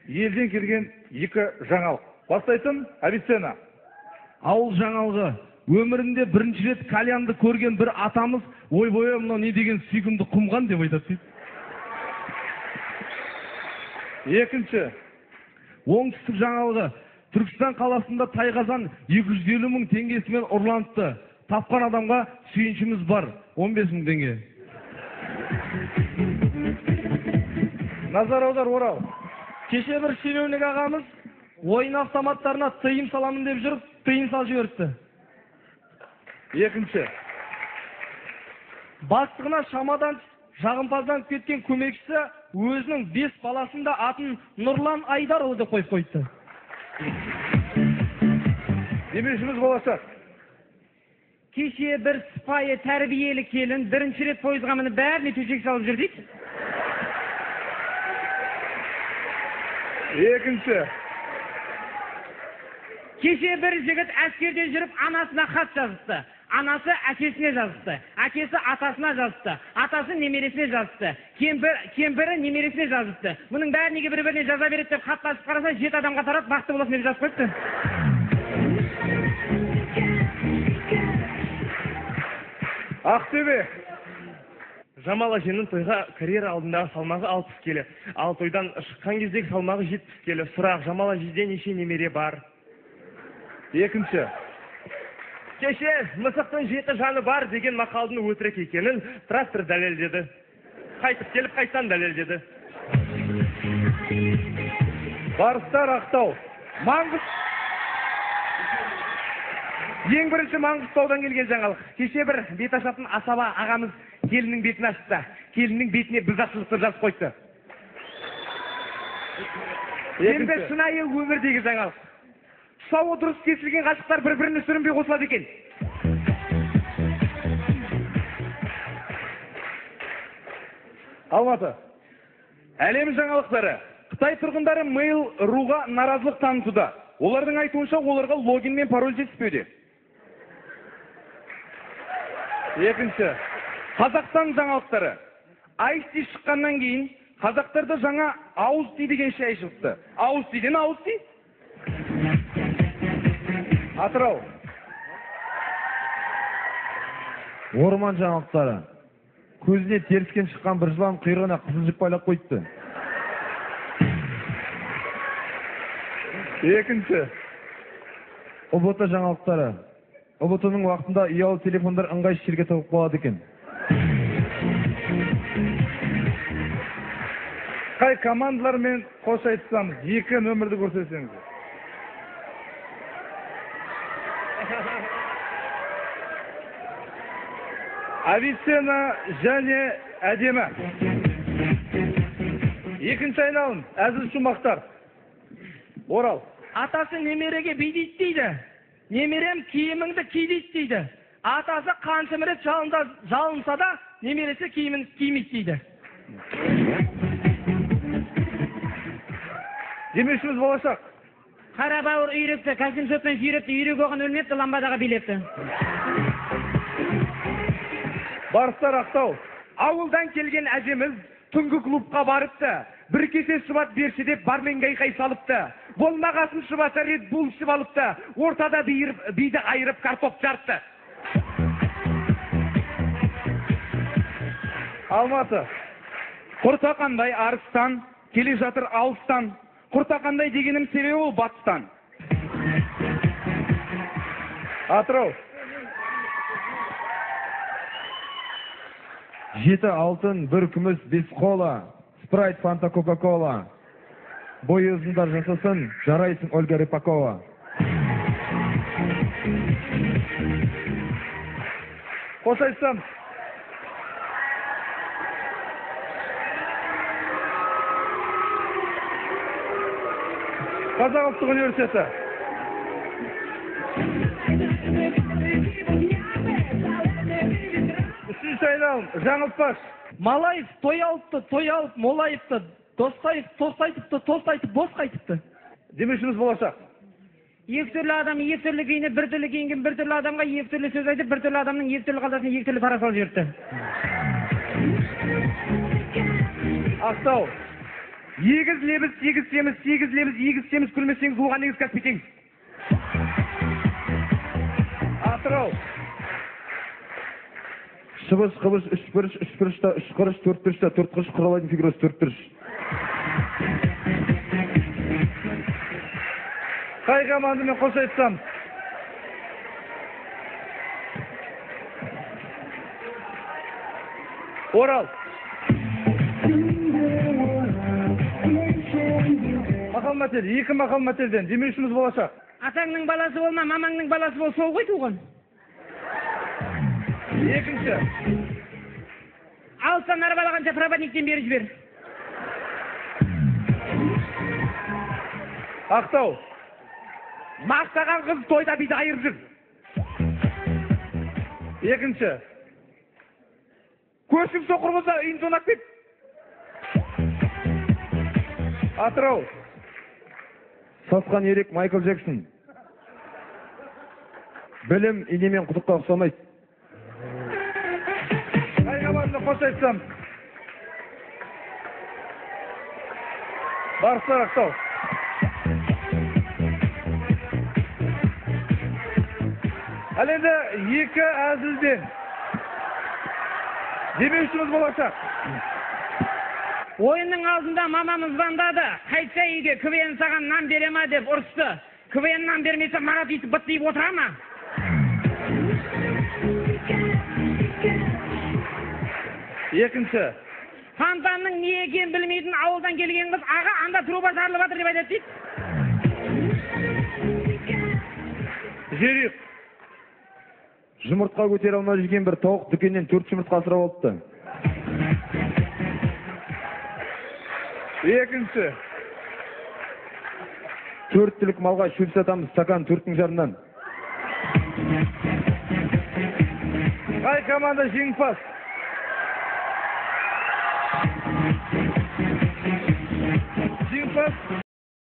Елден келген екі жаңалық. Бастайтын Авиценна. Ауыл жаңалығы. Өмірінде бірінші рет кальянды көрген бір атамыз, ойбой, мынау не деген сүйкімді құмған деп айтады дейді. Екінші. Оңтүстік жаңалығы. Түркістан қаласында тайқазан 250 мың теңгесімен ұрланыпты. Тапқан адамға сүйіншіміз бар, 15 мың теңге. Назар аудар, Орал. Кеше бір шенеунік ағамыз ойын автоматтарына тыйым саламын деп жүріп, тыйым салып жіберіпті. Екінші. Бастығына шамадан жағымпазданып кеткен көмекшісі өзінің 5 баласының да атын Нұрлан Айдарұлы деп қойып қойыпты. Демеушіміз болашақ. Кеше бір сыпайы тәрбиелі келін бірінші рет пойызға мініп бәріне төсек салып жүр дейді. Екінші. Кеше бір жігіт әскерде жүріп анасына хат жазыпты. Анасы әкесіне жазыпты. Әкесі атасына жазыпты. Атасы немересіне жазыпты. Кемпірі немересіне жазыпты. Мұның бәрі неге бір-біріне жаза береді деп хаттасып қараса, 7 адамға тарап бақытты боласың деп жазып қойыпты. Ақтөбе. Жамал әженің тойға карьера алдындағы салмағы 60 келі, ал тойдан шыққан кездегі салмағы 70 келі. Сұрақ, Жамал әжеде неше немере бар? Екінші. Кеше мысықтың 7 жаны бар деген мақалдың өтірік екенін трактор дәлелдеді. Қайтып келіп қайтадан дәлелдеді. Барыстар Ақтау. Ең бірінші Маңғыстаудан келген жаңалық. Кеше бір бет ашатын асаба ағамыз келіннің бетін ашыпты. Келіннің бетіне біз жақсылық деп жазып қойыпты. Енді шынайы өмірдегі жаңалық. Тұсауы дұрыс кесілген ғашықтар бір-біріне сүрінбей қосылады екен. Алматы. Әлем жаңалықтары. Қытай тұрғындары Mail.ru-ға наразылық танытуда. Олардың айтуынша, оларға логин мен пароль жетіспеуде. Екінші. Қазақстан жаңалықтары. Айс-ти шыққаннан кейін қазақтарда жаңа ауыз ти деген шай шығыпты. Ауыз тиден ауыз ти. Атырау. Орман жаңалықтары. Көзіне теріскен шыққан бір жылан құйрығына қызыл жіп байлап қойыпты. Екінші. ҰБТ жаңалықтары. ҰБТ-ның уақытында ұялы телефондар ыңғайсыз жерге тығылып қалады екен. Қай командалармен қош айтысамыз? 2 нөмірді көрсетсеңіз. Авиценна және Әдемі. Екінші айналым, әзіл шумақтар. Орал. Атасы немереге бей дейді. Немерем киіміңді ки дейді. Атасы қанша рет жалынса да немересі киімін кимейді дейді. Демеушіміз болашақ. Қара бауыр үйректі, костюм-шотпен сүйрепті, үйрек оған өлмепті, ламбадаға билепті. Барыстар Ақтау. Ауылдан келген әжеміз түнгі клубқа барыпты. Бір кесе шұбат берші деп барменге айқай салыпты. Болмағасын шұбатса Ред Булл ішіп алыпты. Ортада биді айырып картоп жарыпты. Алматы. Құртақандай арыстан, келе жатыр алыстан. Құртақандай дегенім себебі ол батыстан. Атырау. 7 алтын, 1 күміс, 5 кола. Спрайт, Фанта, Кока-Кола. Бойы ұзындар жасасын, жарайсың Ольга Рыпакова. Қош айтсам. Қазақ ұлттық университеті. Үшінші айналым, жаңылтпаш. Малаев той алыпты, той алып, молайыпты. Досаев тост айтыпты, тост айтып, бос қайтыпты. Демеушіміз болашақ. Екі түрлі адам, екі түрлі киініп, бір түрлі киінген бір түрлі адамға екі түрлі сөз айтып, бір түрлі адамның екі түрлі қалтасына екі түрлі пара салып жіберіпті. Ақтау. Егіз лебіз, сегіз семіз, сегіз лебіз, егіз семіз, күлмесеңіз, оған негіз Каспий теңіз. Атырау. Шыбыш, қыбыш, үш бұрыш, үш бұрышта, үш құрыш, төрт бұрышта, төрт құрыш, құралайдың фигурасы төрт бұрыш. Қай командамен қош айтсам? Орал. Мақал мәтел, екі мақал мәтелден демеушіміз болашақ. Атаңның баласы болма, мамаңның баласы бол, сол ғой туған. Екінші. Алыстан арбалағанша проводниктен бері жібер. Ақтау. Мақтаған қыз тойда биді айырып жүр. Екінші. Көршің соқыр болса, үйін тонап кет. Атырау. Сасқан ерек Майкл Джексон. Білім инемен құдыққа ұқсамайды. Қай команданы қош айтсам? Барыстар, Ақтау. Ал енді екі әзілден демеушіміз болашақ. Ойынның алдында мамам звондады. Қайтса үйге КВН саған нан бере ма деп ұрысты. КВН нан бермесе Марат өйтіп быттиып отыра ма? Екінші. Фонтанның не екенін білмейтін ауылдан келген қыз аға анда труба жарылып жатыр деп айтады дейді. Жерік. Жұмыртқа көтере алмай жүрген бір тауық дүкеннен 4 жұмыртқа асырап алыпты. Екінші. 4 түлік малға шөп сатамыз, стакан 4,5-нан. Қай команда жеңімпаз? Жеңімпаз.